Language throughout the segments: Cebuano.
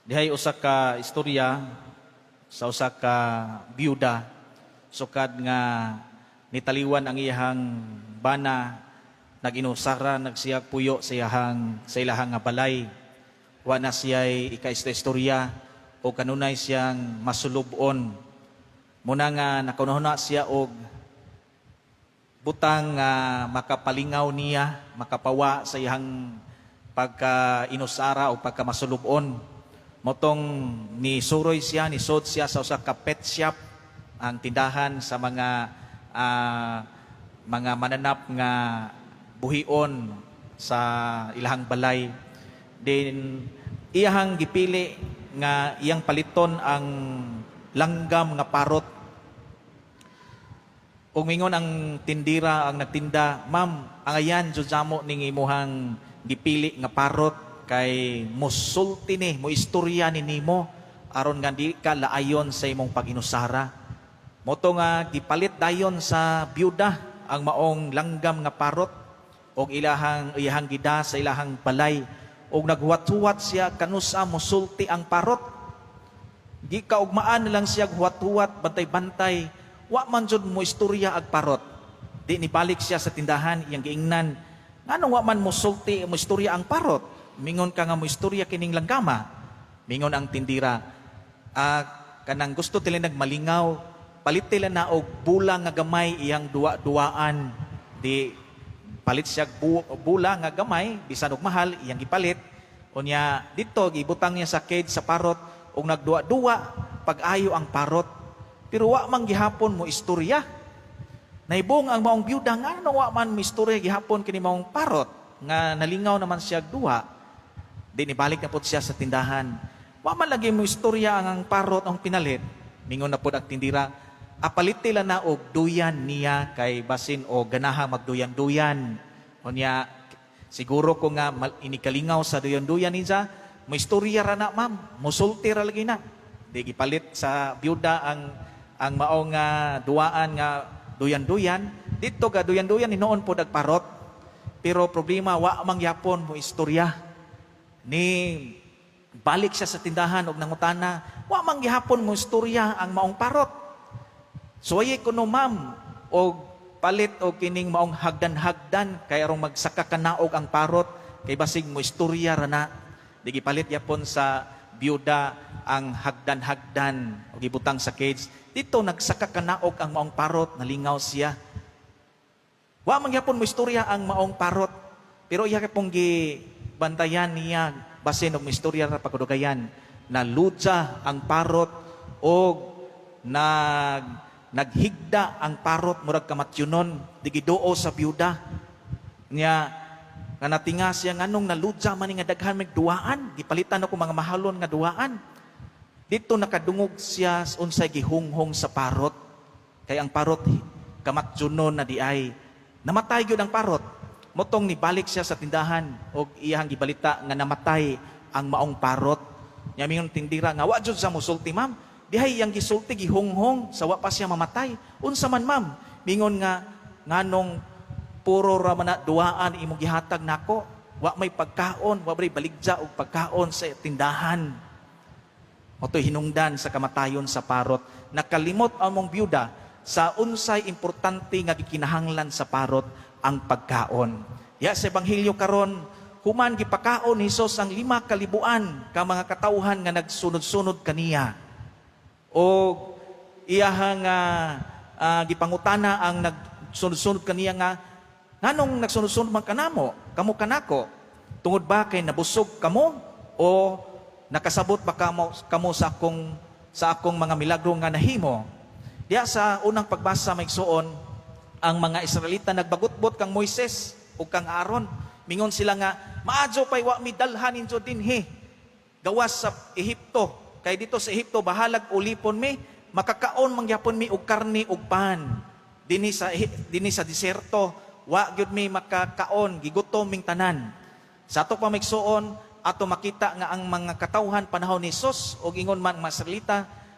Dihay usa ka istorya sa usa ka byuda, sukad nga nitaliwan ang iyahang bana, nag-inusara nagsiya puyo sa ilahang nga balay. Wa na siya'y ika-istorya o kanunay siyang masulubon. Muna nga nakunahuna siya og butang nga makapalingaw niya, makapawa sa iyang pagka inusara o pagka masulubon. Motong ni suroy siya, ni sod siya sa usa ka pet shop, ang tindahan sa mga mananap nga buhion sa ilahang balay. Then iyahang gipili nga iyang paliton ang langgam nga parrot. Ug mingon ang tindira, ang nagtinda, "Ma'am, angayan jud mo ning imuhang gipili nga parrot kay musulti ni, mo istorya ni nimo aron nga di ka laayon sa imong pag-inusara." Moto nga gipalit dayon sa byuda ang maong langgam nga parrot og ilahang gida sa ilahang balay, og naghuwat-huwat siya kanusa musulti ang parrot. Gi kaugmaan na lang siya huwat-huwat, bantay-bantay. Wa man jud mo istorya ag parrot. Di nibalik siya sa tindahan, iyang giingnan, "Nganong wa man mo sulti, mo istorya ang parrot? Mingon ka nga mo istorya kining langgama." Mingon ang tindira, "Ah, kanang gusto tila nagmalingaw, palit tila na og bula nga gamay iyang duwa-duwaan." Di palit siya bula nga gamay, bisan og mahal, iyang gipalit. Unya dito gibutang niya sa cage sa parrot ug nagduwa-duwa pag-ayo ang parrot. Pero wa man gihapon mo istorya. Naibong ang maong byuda, nga wa man mo istorya gihapon kini maong parrot nga nalingaw naman siya duwa. Di nibalik na pod siya sa tindahan. "Wa man lagi mo istorya ang parrot ang pinalit." Mingon na pod ang tindira, "Apalit tila na og duyan niya kay basin o ganaha magduyan-duyan. Unya siguro ko nga inikalingaw sa duyan-duyan niya, mo istorya ra na, ma'am, musulti ra lagi na." Di gipalit sa byuda ang maong nga duwaan nga duyan-duyan. Dito ga duyan-duyan hinuon pod ag parrot. Pero problema, wa mang yapon mo istorya. Ni balik siya sa tindahan og nangutana, "Wa man gihapon mo istorya ang maong parrot." "Suwaye kuno, ma'am, og palit og kining maong hagdan-hagdan kay aron magsaka kanaog ang parrot kay basig mo istorya ra na." Di gipalit yapon sa byuda ang hagdan-hagdan og gibutang sa cage. Dito nagsaka kanaog ang maong parrot, nalingaw siya. Wa man gyapon mo istorya ang maong parrot. Pero iya kay pong gibantayan niya basin og istorya ra pagkadugayan. Naludya ang parrot og naghigda ang parrot murag kamatyunon, di giduo sa byuda. Nya nga natinga siya, nganong naludya man ni nga daghan may duwaan, gipalitan ako mga mahalon nga duwaan. Dito nakadungog siya unsay gihunghong sa parrot. Kay ang parrot kamatyunon na di ay. Namatay gyud ang parrot. Motong nibalik siya sa tindahan og iyang gibalita nga namatay ang maong parrot. Nya mingon tindira nga wa jud sa musulti, ma'am. Dihay iyang gisulti, gihunghong sa wa pa siya mamatay. "Unsa man, ma'am?" Mingon nga, "Nganong puro ra man na duwaan imong gihatag nako? Wa may pagkaon, wa may baligya og pagkaon sa tindahan." Moto'y hinungdan sa kamatayon sa parrot. Nakalimot ang mong byuda sa unsay importante nga gikinahanglan sa parrot, ang pagkaon. Ya sa ebanghelyo karon, human gipakaon ni Hesus ang 5,000 ka mga katawhan nga nagsunod-sunod kaniya. O iyahang gipangutana ang nagsunod-sunod kaniya nga, "Nganong nagsunod-sunod man kanamo, kamo kanako? Tungod ba kay nabusog kamo o nakasabot ba kamo sa akong mga milagro nga nahimo?" Diya sa unang pagbasa, mga igsuon, ang mga Israelita nagbagutbot kang Moises ug kang Aaron. Mingon sila nga, "Maadyo pay wa mi dalhan ninyo dinhi gawas sa Ehipto. Kay dito sa Ehipto bahalag ulipon mi, makakaon mangyapon mi og karne ug pan. Dinhi sa diserto, wa gyud mi makakaon, gigutom ming tanan." Sa ato pa, mga igsuon, ato makita nga ang mga katawhan panahon ni Jesus og ingon man ang mga Israelita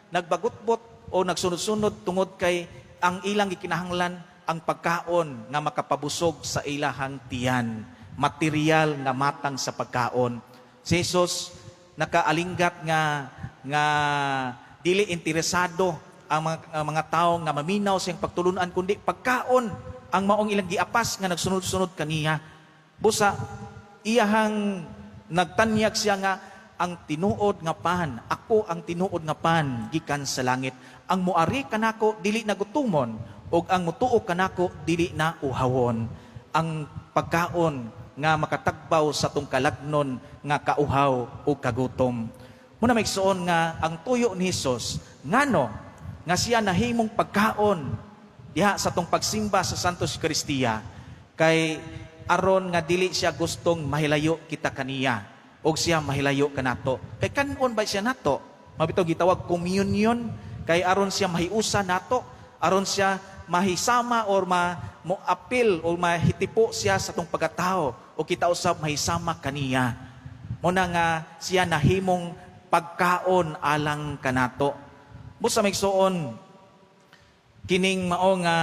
nagbagutbot o nagsunod-sunod tungod kay ang ilang gikinahanglan ang pagkaon nga makapabusog sa ilahang tiyan, material nga matang sa pagkaon. Si Jesus Nakaalinggat nga nga dili interesado ang mga tao nga maminaw sa iyang pagtulunan, kundi pagkaon ang maong ilang giapas nga nagsunod-sunod kaniya. Busa iyahang nagtanyag siya nga ang tinuod nga pan, ako ang tinuod nga pan gikan sa langit. Ang muari kanako dili na gutumon ug ang mutuo kanako dili na uhawon. Ang pagkaon nga makatagbaw sa tong kalagnon nga kauhaw o kagutom. Muna may igsuon nga ang tuyo ni Hesus ngano nga siya nahimong pagkaon diha sa tong pagsimba sa Santos Eucharistia kay aron nga dili siya gustong mahilayo kita kaniya og siya mahilayo kanato. Kay kanon ba siya nato? Mao bitaw gitawag communion kay aron siya mahiusa nato, aron siya mahisama or ma moapil o mahitipo siya sa tong pagkatao o kita usab mahisama kaniya. Mo na nga siya nahimong pagkaon alang kanato. Busa, mga igsuon, kining mao nga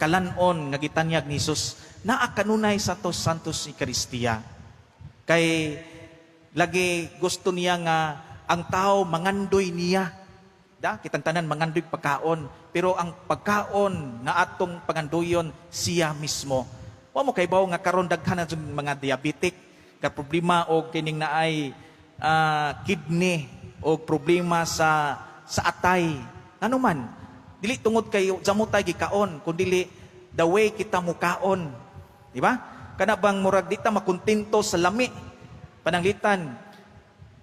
kalanon nga gitanyag ni Jesus naa kanunay sa to Santos Eucharistia. Kay lagi gusto niya nga ang tao mangandoy niya. Da, kitang tanan mangandoy pagkaon, pero ang pagkaon nga atong pangandoyon, siya mismo. Wa mo kaybaw nga karon daghan na jud mga diabetic, ka problema og kining naay kidney o problema sa atay. Ngano man? Dili tungod kay jamotay gikaon, kundi the way kita mukaon. Di ba? Kana bang murag di ta makontento sa lami. Pananglitan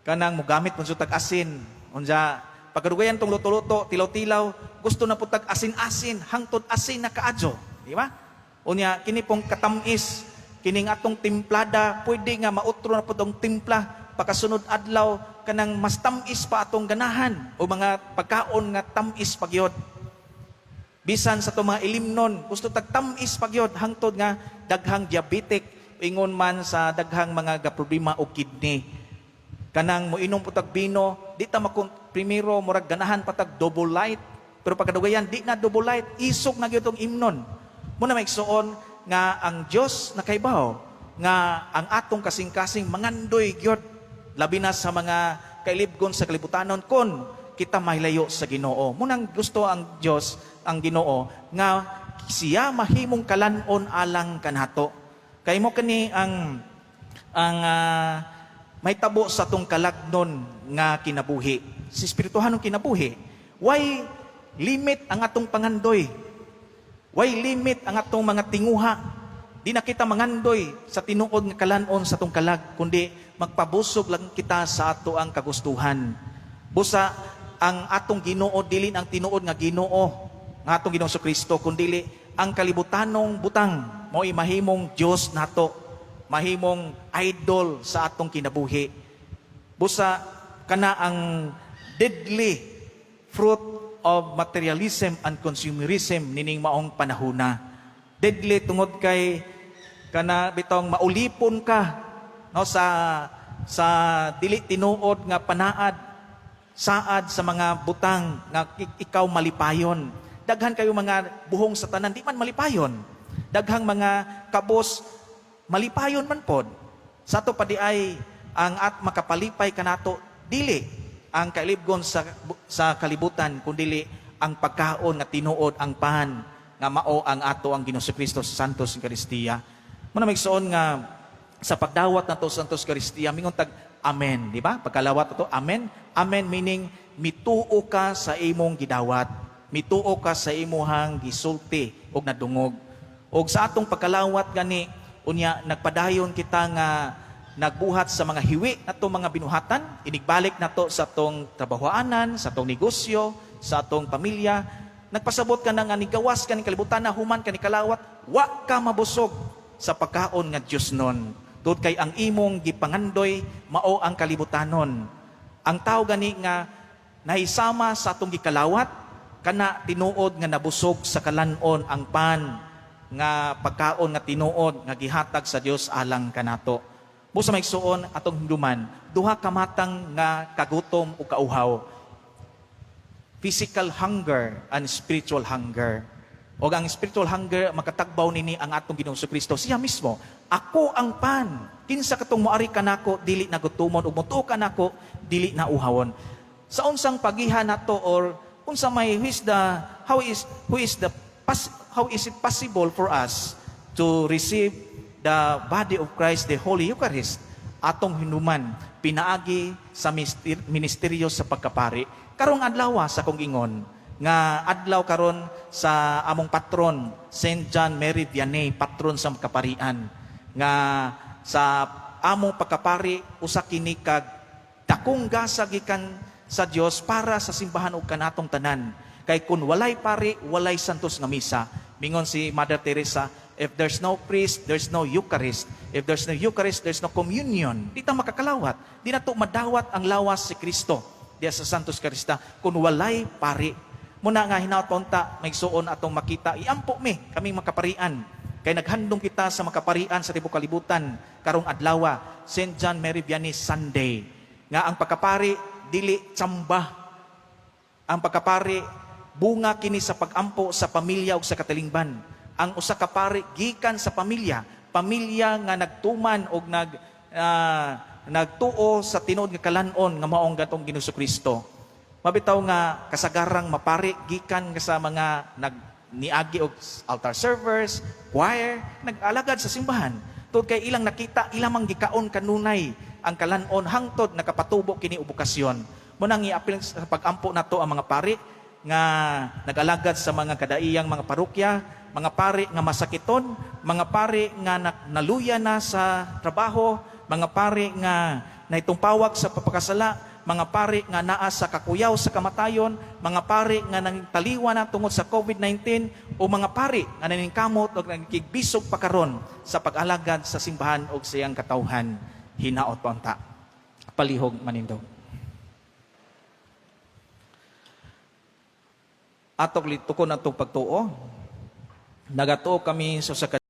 kanang mugamit mo tag asin. Unsa pagkadugayan tong luto-luto, tilaw-tilaw, gusto na pud tag asin-asin, hangtod asin na kaadyo, di ba? Unya kini pong katamis, kining atong timplada, pwede nga mautro na pud ang timpla. Pakasunod adlaw, kanang mas tamis pa atong ganahan o mga pagkaon nga tamis pa gyud. Bisan sa atong mga ilimnon, gusto tag tamis pa gyud, hangtod nga daghang diabetic, ingon man sa daghang mga gaproblema og kidney. Kanang moinom po tag bino, di ta makun primero murag ganahan pa tag double light, pero pagkadugayan di na double light, isog na gyud tong imnon. Muna, mga igsuon, nga ang Dios nakaibaw nga ang atong kasing-kasing mangandoy gyud, labi na sa mga kailibgon sa kalibutanon, kon kita mahilayo sa Ginoo. Munang gusto ang Dios, ang Ginoo, nga siya mahimong kalanon alang kanato. Kay mo kani ang may tabo sa tong kalagnon nga kinabuhi. Sa espirituhanong kinabuhi, way limit ang atong pangandoy. Way limit ang atong mga tinguha. Di na kita mangandoy sa tinuod nga kalanon sa atong kalag, kundi magpabusog lang kita sa ato ang kagustuhan. Busa ang atong Ginoo dili ang tinuod nga Ginoo nga atong Ginoo sa Kristo, kundi ang kalibutanong butang mo mahimong Dios nato, mahimong idol sa atong kinabuhi. Busa kana ang deadly fruit of materialism and consumerism nining maong panahuna. Deadly tungod kay kana bitong maulipon ka, no, sa dili tinuod nga panaad saad sa mga butang nga ikaw malipayon. Daghan kayo mga buhong sa tanan, di man malipayon. Daghang mga kabos, malipayon man pod. Sa ato pa di ay ang at makapalipay kanato dili ang kailibgon sa kalibutan, kundili ang pagkaon nga tinuod, ang pan nga mao ang ato ang Ginoo Kristo sa Santos Eucharistia. Muna, mga igsuon, nga sa pagdawat nato sa Santos Eucharistia, mingon tag amen, di ba? Pagkalawat to, amen. Amen meaning mituo ka sa imong gidawat. Mituo ka sa imuhang gisulti og nadungog. Og sa atong pagkalawat gani, unya nagpadayon kita nga nagbuhat sa mga hiwi nato mga binuhatan, inigbalik nato sa atong trabahoanan, sa atong negosyo, sa atong pamilya. Nagpasabot ka na nga nigawas ka ni kalibutan na human ka ni kalawat, wa ka mabusog sa pagkaon nga Dios nun. Tungod kay ang imong gipangandoy mao ang kalibutanon. Ang tao gani nga nahisama sa atong gikalawat, kana tinuod nga nabusog sa kalanon, ang pan nga pagkaon nga tinuod nga gihatag sa Dios alang kanato. Busa, mga igsuon, atong hinumduman, duha ka matang nga kagutom o kauhaw. Physical hunger and spiritual hunger. O ang spiritual hunger, makatagbaw nini ang atong Ginoong Kristo. Siya mismo, "Ako ang pan. Kinsa katong moari kanako, dili na gutumon, ug motuo kanako, dili na uhawon." Sa unsang pagiha nato or unsa may who is the how is who is the pas, how is it possible for us to receive the body of Christ, the Holy Eucharist? Atong hinuman pinaagi sa ministeryo sa pagkapari. Karong adlaw, sa kong ingon nga adlaw karon sa among patron, Saint John Mary Vianney, patron sa kaparian, nga sa among pagkapari usa kini kag dakong gasa gikan sa Dios para sa simbahan ug kanatong tanan, kay kun walay pari, walay santos nga misa. Mingon si Mother Teresa, "If there's no priest, there's no Eucharist. If there's no Eucharist, there's no communion." Di ta makakalawat, di na to madawat ang lawas si Kristo diya sa Santos Eukarista kung walay pari. Muna nga hinaot unta, mga igsuon, atong makita, iampo mi kaming makaparian. Kay naghandom kita sa makaparian sa tibuok kalibutan karong adlaw, St. John Mary Vianney Sunday. Nga ang pagkapari dili tsamba. Ang pagkapari, bunga kini sa pagampo sa pamilya ug sa katilingban. Ang usa ka pari gikan sa pamilya, pamilya nga nagtuman og nagtuo sa tinuod nga kalan-on nga maong gatong Ginoong Kristo. Mabitaw nga kasagarang mapari gikan nga sa mga nag niagi og altar servers, choir, nag-alagad sa simbahan. Tungod kay ilang nakita, ilang mang gikaon kanunay ang kalan-on hangtod nakapatubo kini og bokasyon. Mo nang iapil sa pag-ampo nato ang mga pari nga nag-alagad sa mga kadaiyang mga parokya, mga pari nga masakiton, mga pari nga naluya na sa trabaho, mga pari nga naitumpawag sa papakasala, mga pari nga naa sa kakuyaw sa kamatayon, mga pari nga nangtaliwa na tungod sa COVID-19, o mga pari nga naningkamot o nagkigbisog pa karon sa pag-alagad sa simbahan o sa iyang katawhan. Hinaot pa unta. Palihog manindog. Atong litukon atong pagtuo. Nagatuo kami sa usa ka